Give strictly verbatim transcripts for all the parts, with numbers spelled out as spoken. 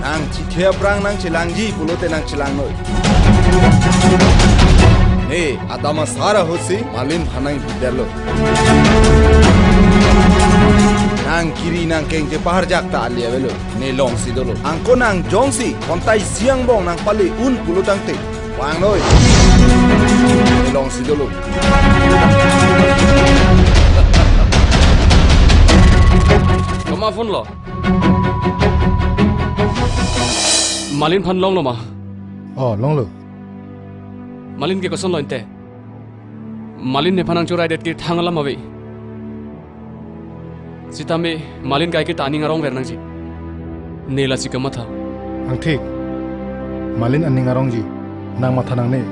Nang chithe aphrang nangchelangji pulote nangchelang noi. Ne, adam asar ahutsi Malin aphan nangpidetlo. Nang kiri nangkeng chepaharjak ta ali avelo. Ne longsi dolo. Anke nang jongsi kontai siang bong nangpale un pulo tangte, vang noi. Ne longsi dolo. Komat phone lo? Malin aphan longlo ma? Oh, longlo. Malin ke kosonlo ante? Malin nephan nangchoraidet ke thang alam ave. Sitame Malin kaike ta aning arong ver nangji. Ne lasi kamatha. Angthik. Malin aning arongji. Nang matha nangne.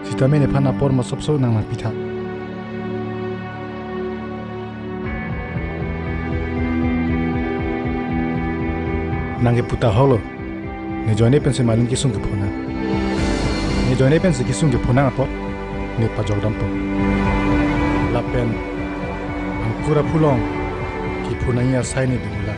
Sitame nephan apor masopso nang nangpitha. Nang ke puta holo. Ne ajoine pensi Malin kesung kephonang. Ne ajoine pensi kesung kephonang apot ne pajok dampo. Lapen angkur aphulong kephonangji asai ne dingla.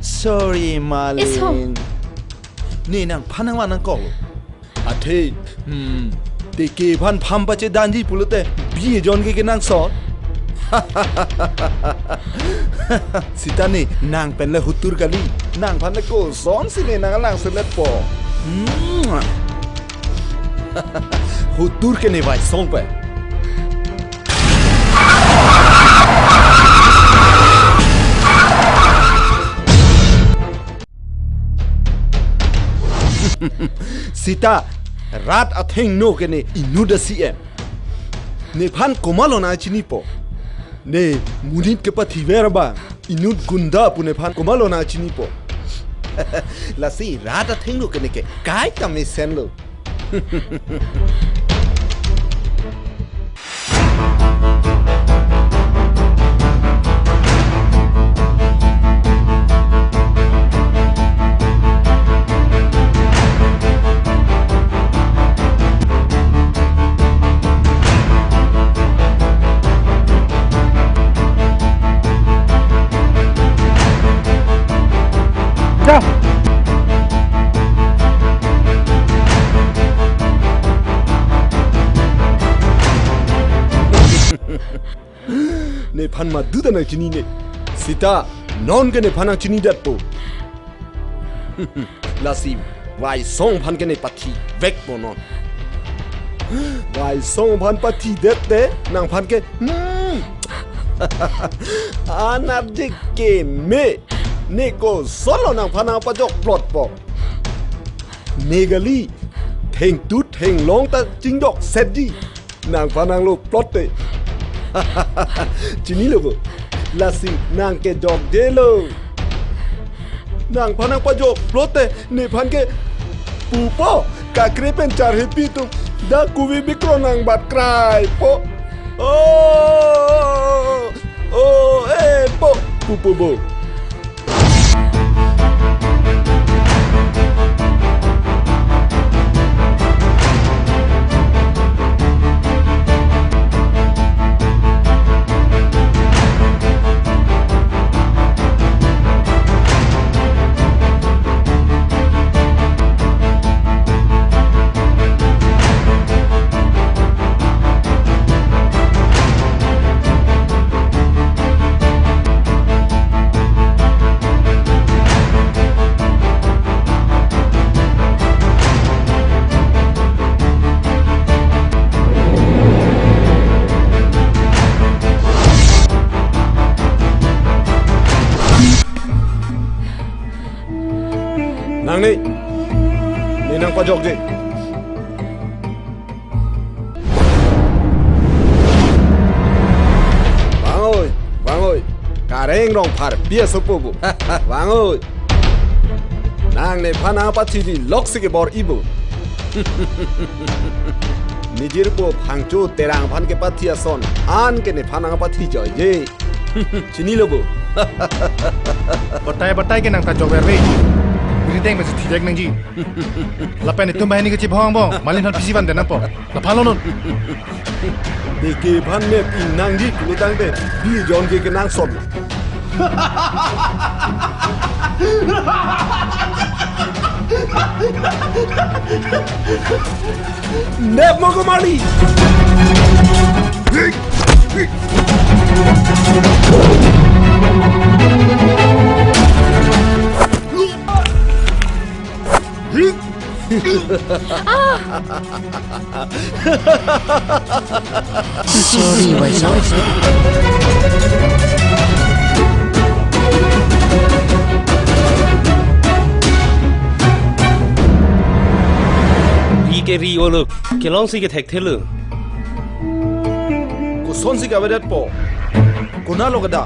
Sorry, Malin. Iso. Ne nangphan nangvan nangkok. Athe, hmm, teke aphan pham pachedanji pulote, bi ejon ke kenangsot. Sita ne, nang pen le hutur kali, nangphan le kosonsi ne nanglang selet po. Hmm. Hutur ke ne vaisong pen. Sita, rat athengno ke ne inut a-C M. Nephan komatlo nangchinipo? Ne monit kepathi ver abang inut gunda pu nephan komatlo nangchinipo? Lasi rat athengno ke ne ke kai kamesenlo. Nephan madu ta nangchinine. Sita, non ke nephan nangchinidetpo. Lasi, vaisong aphan ke ne pathi vekpo non. Vaisong aphan pathidet te, nangphan ke, hmm. Anarje keme, ne kosonlo nangphan nangpajokplotpo? Ne kali, thengtut thenglong ta chingjoksetji. Nangphan nanglo plot te. Chinilo bo. Lasi nang ke jokjelo. Nangphan nangpajokplot te, nephan ke pupo, kakre pen charhepi atum dak kuvi bikro nangbat kraipo. Oh, oh, eh, po, pupo bo. Nang ne, ne nangpajokje. Reng Rongphar pi asopo bo. Vang oi. Nang nephan nangpathiji loksi kebor-i bo. Nejirpo Phangcho Terang aphan kepathi ason an ke nephan nangpathi joije. Chinilo bo. Batai batai ke nang ta jok verve. Biri deng mesi thidek nangji. Lapen itum banghini kechibhong bong, malin hon pisi van den apo. Laphan lo non. Deke aphan mep ingnangji kulu tangte, bi jon ke kenangson. Nep mo kemali. Sorry, Waisa. Ri ke ri olo, kelongsi kethekthelo. Kosonsi kavedetpo? Konatlo kedo?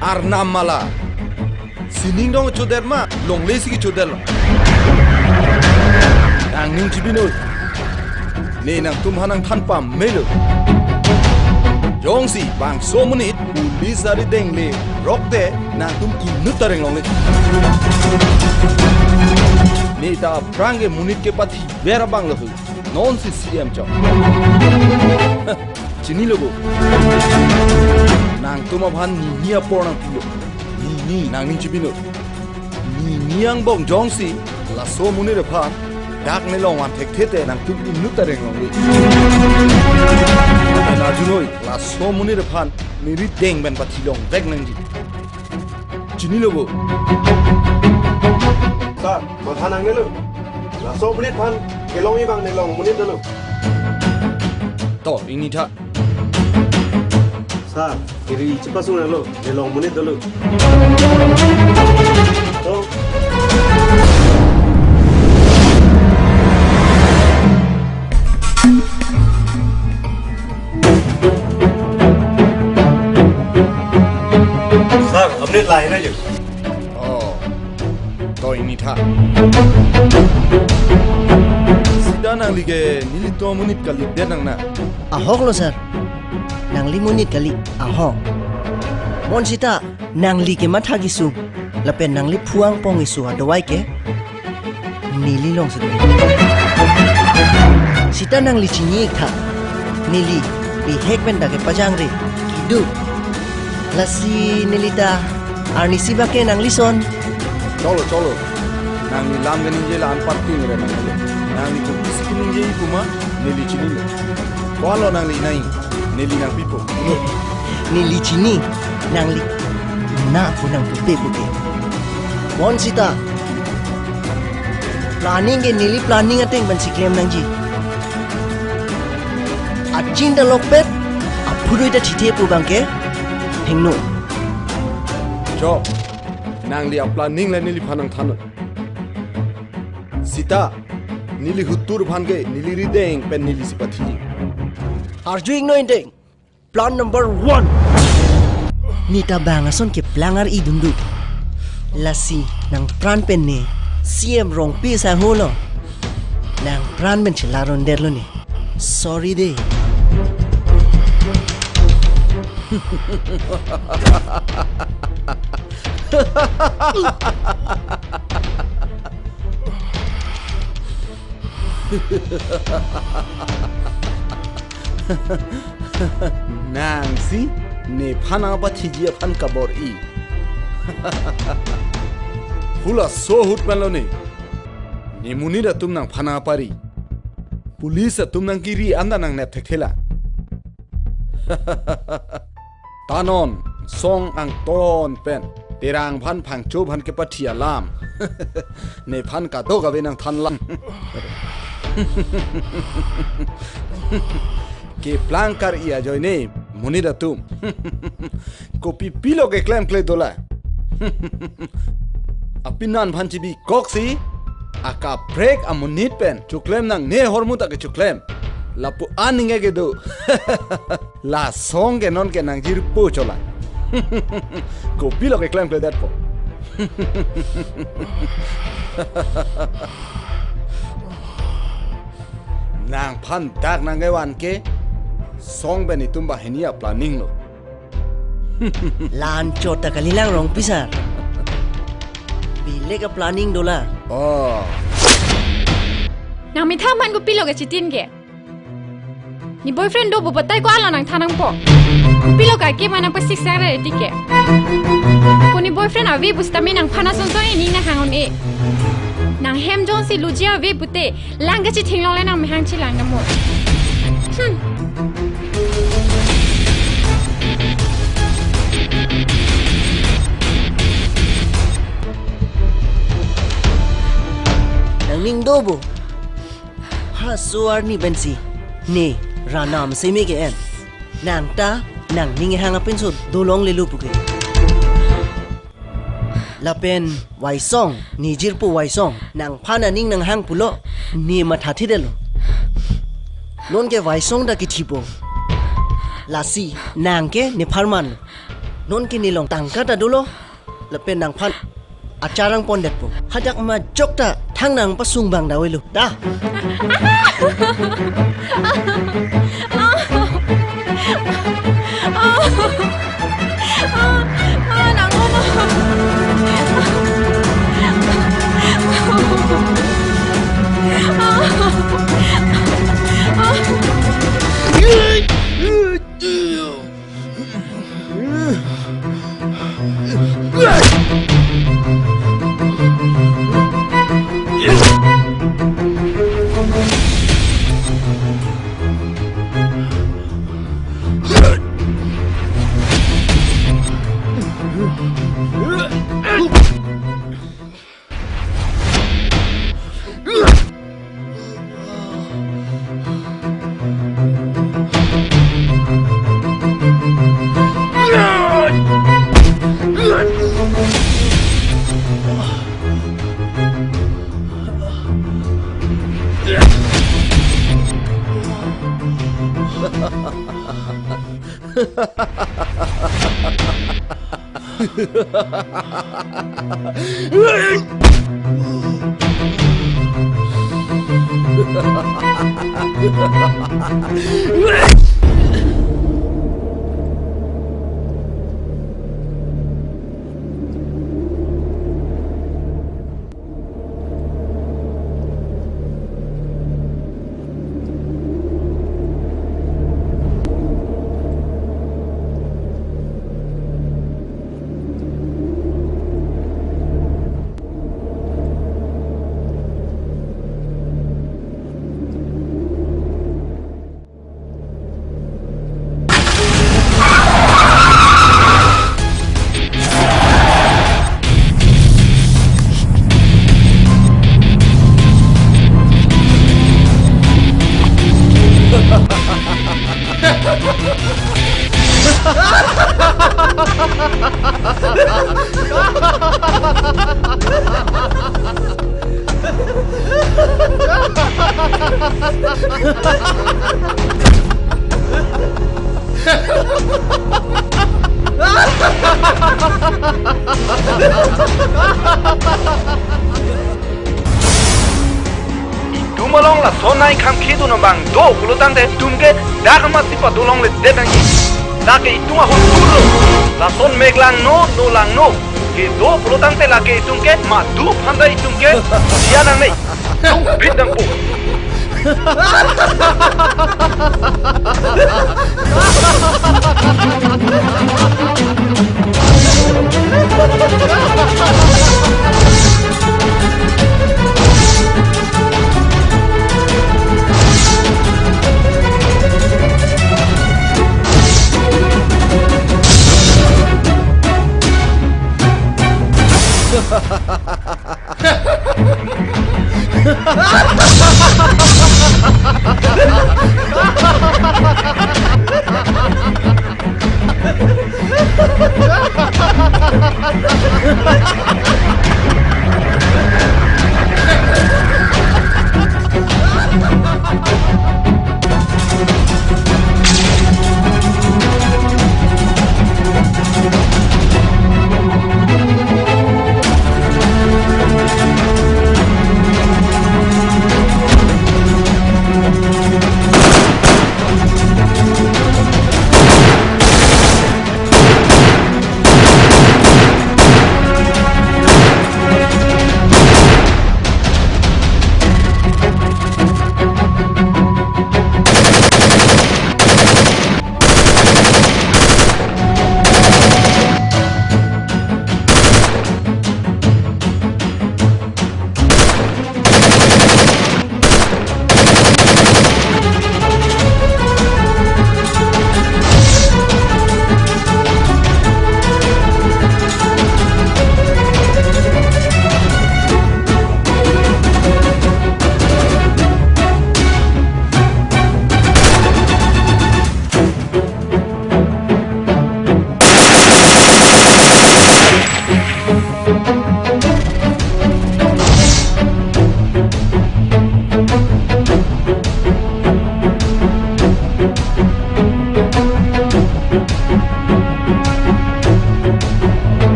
Arnam mala. Sining dong chodet ma, longle si kechodet lo. Nangning chibinoi. Ne nangtum aphan nangthan pamelo. Jongsi bangso amonit police ari dengle rokte nangtum inut ta reng longle. Ne ta aphrang ke monit kepathi ver abang lo hu. Non si C M chok. Chinilo bo. Nangtum aphan nini apor nangpilo. Nini, nangning chibinoi. Nini angbong jongsi laso amonit aphan dak ne longvan thekthe te nangtum inut ta reng longle. Nang arjunoi, laso amonit aphan ne rideng pen pathi longvek nangji. Chinilo bo. Sir, matha nangnelo. Laso amonit aphan kelong-i abang ne long amonit dolo. To, ingni tha. Sir, iri chepasung nanglo, ne long amonit dolo. To. Sir, amonit lahei nangji. Oh, to ingni tha. Sita nangli ke nelitum amonit kali, det nang na? Ahok lo, sir. Nangli monit kali, ahok. Bonsita, nangli kematha kesung lapen nangli phu angpong keso adawai ke neli longsi do. Sita nangli chini-ik tha. Neli bihek pen dak kepajangre, keduk. Lasi neli ta arnisi bak ke nanglison. Cholo, cholo. Nangli lam keningje la anparti ningre nanglo. Nangli kopisi keningje-i pu ma, neli chinilo. Ko-anlo nangli nai, neli nangpipo. Neli chini, nangli na pu nangpupe puke. Bonsita, planning ke neli planning ateng pensi klem nangji. Aching ta lokpet, aphu doi ta thithe pu abang ke hingno. Chok, nangli aplanning le neliphan nangthannon. Sita, neli hutur aphan ke neli rideng pen nelisi pathi. Arju-iknon deng. Plan number one. Ne ta bang ason keplang ar-i dunduk. Lasi nangpran pen ne C M Rongpi sangho lo. Nangpran pen chelaron detlo ne. Sorry de. Nangsi nephan nangpathiji aphan kabor-i. Hula so ahut pen lo ne. Ne monit atum nangphan nangpari. Police atum nangkiri anta nangnep thekthelang. Ta non song angton pen Terang aphan Phangcho aphan kepathi alam nephan kadokave nangthanlang. Keplang kar-i ajoine monit atum. Kopi pilo keklemkle dolang. Apinan aphan chibikoksi akaprek amonit pen choklem nangne ahormu ta kechoklem. Lapu-an ningje kedo. La song ke non ke nangjirpo cholang. Kopilo keklemkledetpo? Nangphan dak nangkevan ke song pen itum banghini a-planning lo. La-anchot ta kalilang Rongpi sir. Belek a-planning dolang. Oh. Nang methang aphan kopilo kachitin ke? Ne boyfriend do pu batai ko-an lo nangthan nangpo? Kopilo kake ma nangpasiksakre tike? Ko ne boyfriend ave pusitame nangphan asonson ening nanghang un-e. Nang hem jongsi luji ave pute, lang kachithing longle nang mehang chilang damo. Hmm. Nangning do bo? Ha, so arni pensi ne ranam seme ke-en. Nang ta nangning ehang apinso dolonglelo puke. Lapen Waisong, ne jirpo Waisong, nangphan aning nanghang pulo, ne mathathedetlo. Nonke Waisong ta kithipo. Lasi nang ke ne pharman. Nonke ne along tangka ta dolo. Lapen nangphan acharang pondetpo. Hadak majok ta thang nangpasung bang davelo. Da. Itum along lason nai kham khidun abang do pulotangte itum ke dak amatsi padolongledet nangji. Dak ke itum ahut turlo. Lason mek langno, no langno. Kedo pulotangte lake itum ke madu phanta itum ke dia nangne. Itum bit nangpo.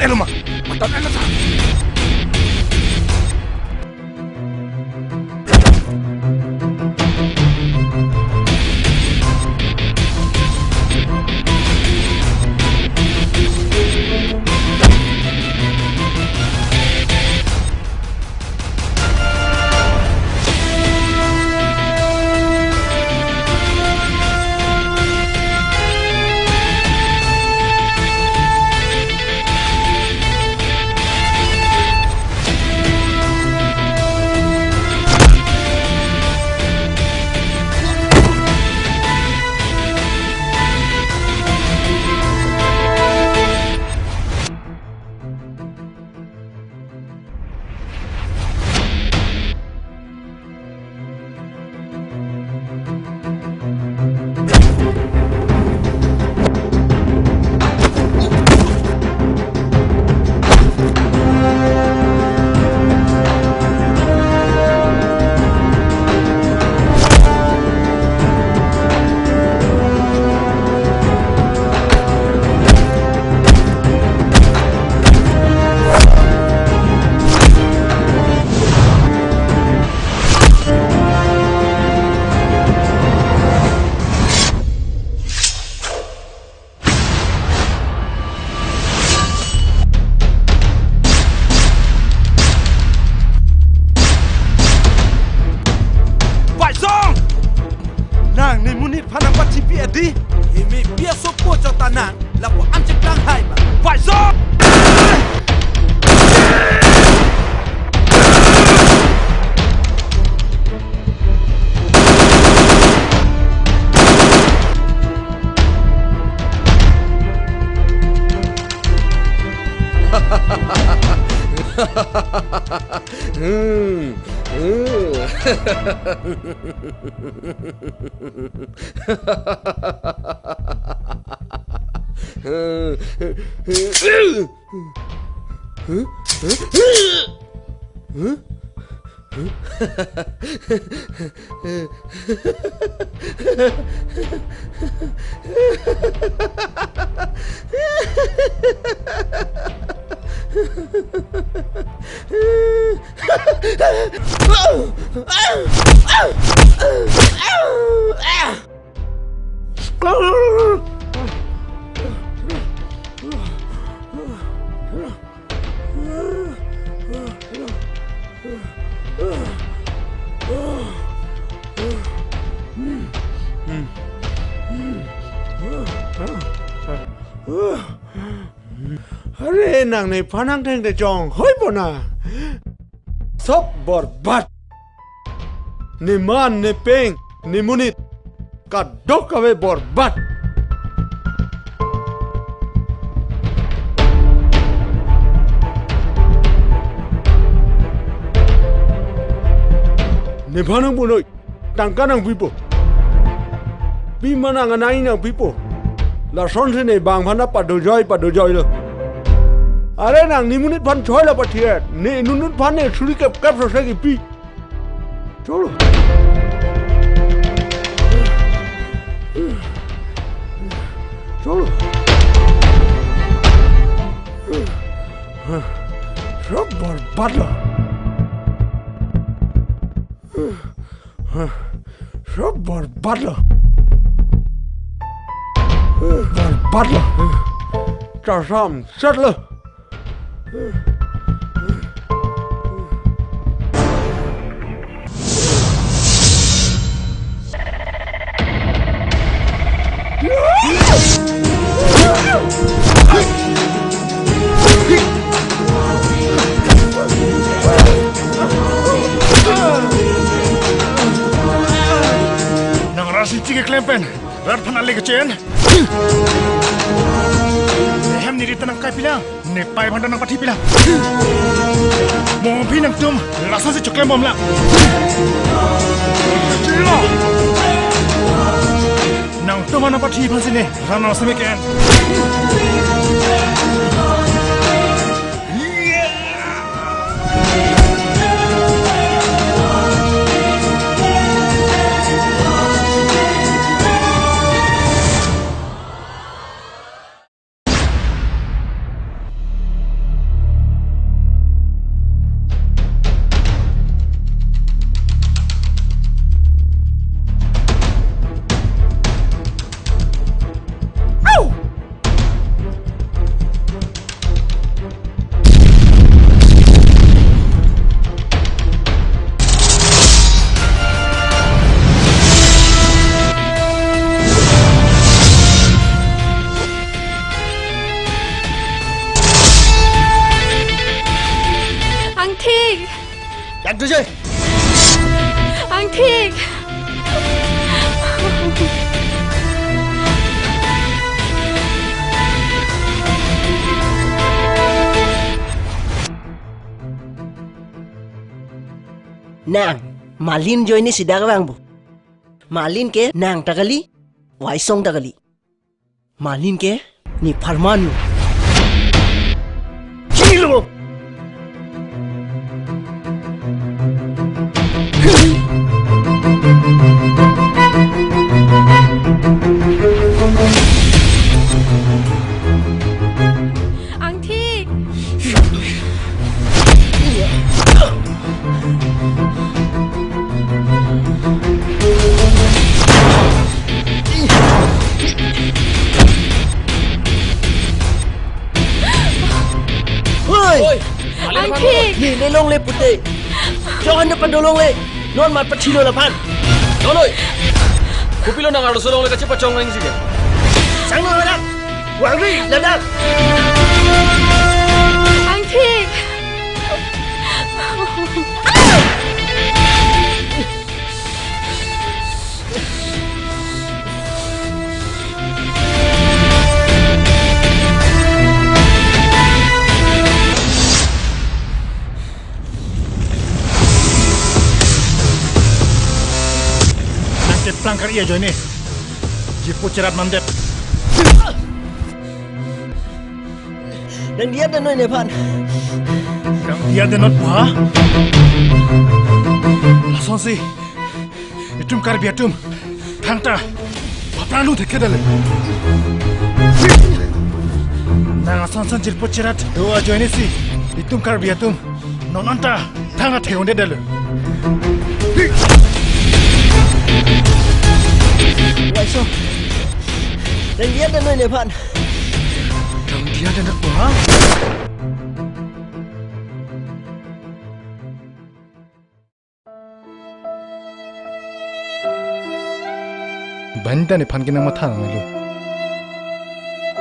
Eloma, matan eloma. Baisong! Nang ne monit aphan nangpathipi adi? Imi biaso po chota nang, lapu an cheklang hai ma. Baisong! Hmm. Hmm. Are nang nephan angtheng te chonghoi pona. Sob borbad. Ne man, ne peng, ne monit, kadokave borbad. Nephan nangpunoi. Tangka nangpipo. Pima nang anai nangpipo. Lasonsi ne bang aphan padojoi, padojoi lo. Are nang ne monit aphan choi la pathiet. Ne inut inut aphan ne suri kep kep sose kipi. Cholo. Cholo. Sob borbad lo. Sob borbad lo. Borbad lo. Chasam set lo. Nang rasi chike klem pen rat aphan ale kechen. Nehem neri ta nangkai pilang. Nepei aphan ta nangpathi pilang. Mo aphi nangtum lasonsi choklem bomlang. Nangtum aphan nangpathi aphansi ne ran asame ke-en. Dak duje. Angthik. Nang, Malin ajoine si dak vangpo. Malin ke nang ta kali, Waisong ta kali. Malin ke ne pharman lo. Chilo. Angthik. Hoi! Oi! Angthik! Ne, ne longle pute. Chong anda pado longle. Non mat pachilo laphan. Loloi. Kopilo nang arloso longle kachepachong nangji ke? Sangno ladak. Wangri ladak. Angthik. Nangkeplang kar-i ajoine jirpo cherat mandet. Nang diya dan noi nephan. Nang diya dan noi pa? Lasonsi itum Karbi atum thangta papran lu thekthedetlo. Nang ason son jirpo cherat do ajoine si itum Karbi atum non anta thang athek-ondetlo. Waisong. Nang diya dan noi nephan. Nang diya dan noi pa? Banghini nephan ke nangmatha nangnelo.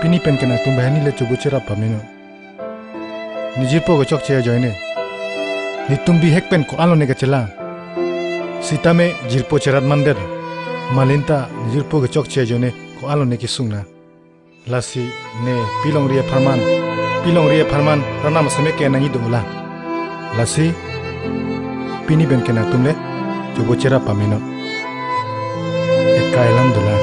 Pini pen ke nangtum banghini le chobu cherap pamenon. Ne jirpo kechokche ajoine netum bihek pen ko-an lone kachelang. Sitame jirpo cherat mandet. Malin ta ne jirpo kechokche ajoine ko-an lone kesung nang. Lasi ne pilongri apharman, pilongri apharman Ranam aseme ke nangji dolang. Lasi pini pen ke nangtum le chobu cherap pamenon. Ekai alam dolang.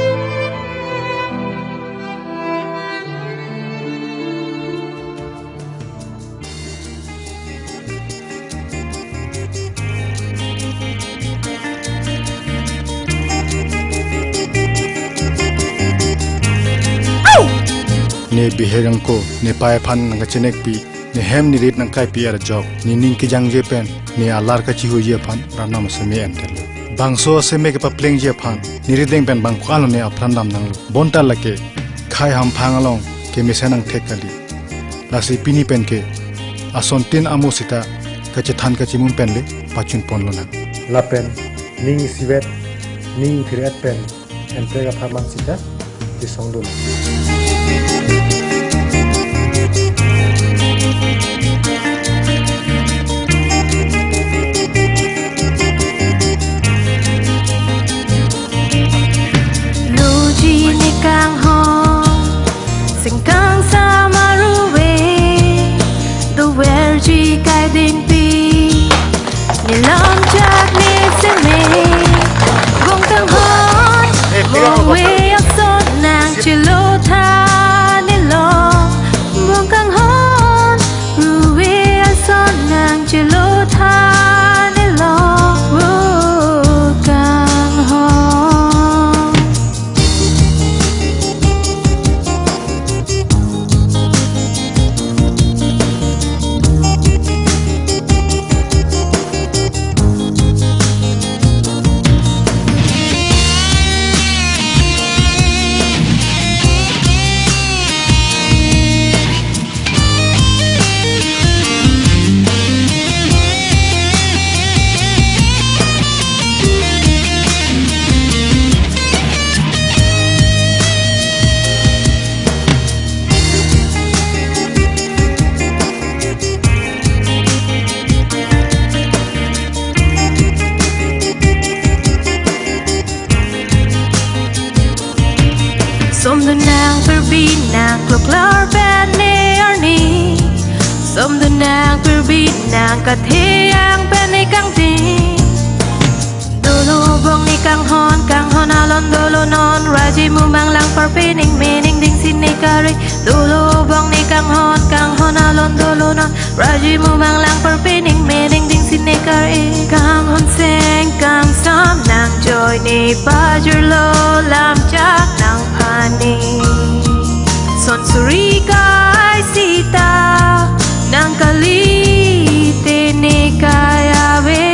Ne bihek angko, ne pei aphan nangkachinekpi, ne hem ne rit nangkaipi arjok, ne ning kejangje pen ne alar kachihuji aphan Ranam aseme enterlo. Bangso aseme kepaplengji aphan ne rideng pen bang ko-an lone apran dam nanglo. Bonta lake khei hamphang along kemesen angthek kali. Lasi pini pen ke asontin amo sita kachethan kachimun pen le pachun ponlonang. Lapen ning isivet, ning thir-et pen entrek apharman sita chisong dun. Loji ne kanghon, sengkang samaruve, doverji kaidingpi, ne lamchak ne seme, gong kanghon, gong ve ason nangchelo tha ne Kloklar pen ne arni, somdun nang pirbi nang katheyang pen ne kangting. Dolo bong ne kanghon, kanghon alon dolo non, raji mumang lang parpe ning mening ding si ne kare. Dolo bong ne kanghon, kanghon alon dolo non, raji mumang lang parpe ning mening ding si ne kare. Kanghon seng kangsam nang joi ne pajirlo lamchak nang phani. Son suri kai sita nang kali te ne kai ave.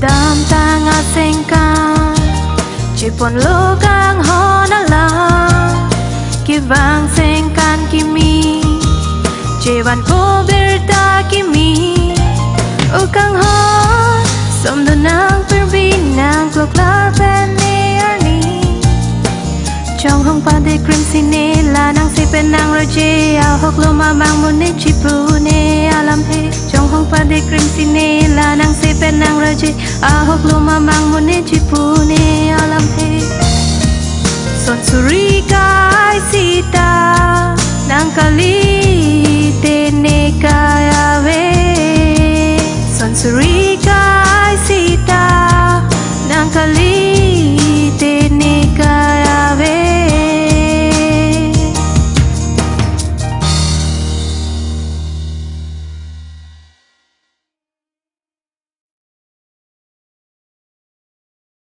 Damtang asengkan, chepon lo kanghon alam, kevang sengkan kimi, chevanpo birta kimi. O kanghon, somdun nang pirbi nang kloklar pen ne arni. Chonghong padikrim si ne la nang si pen nang roje, ahok lo mamang mo ne chipu ne alam he. Chonghong padikrim si ne la nang si pen nang roje, ahok lo mamang mo ne chipu ne alam he. Son suri kai sita nang kali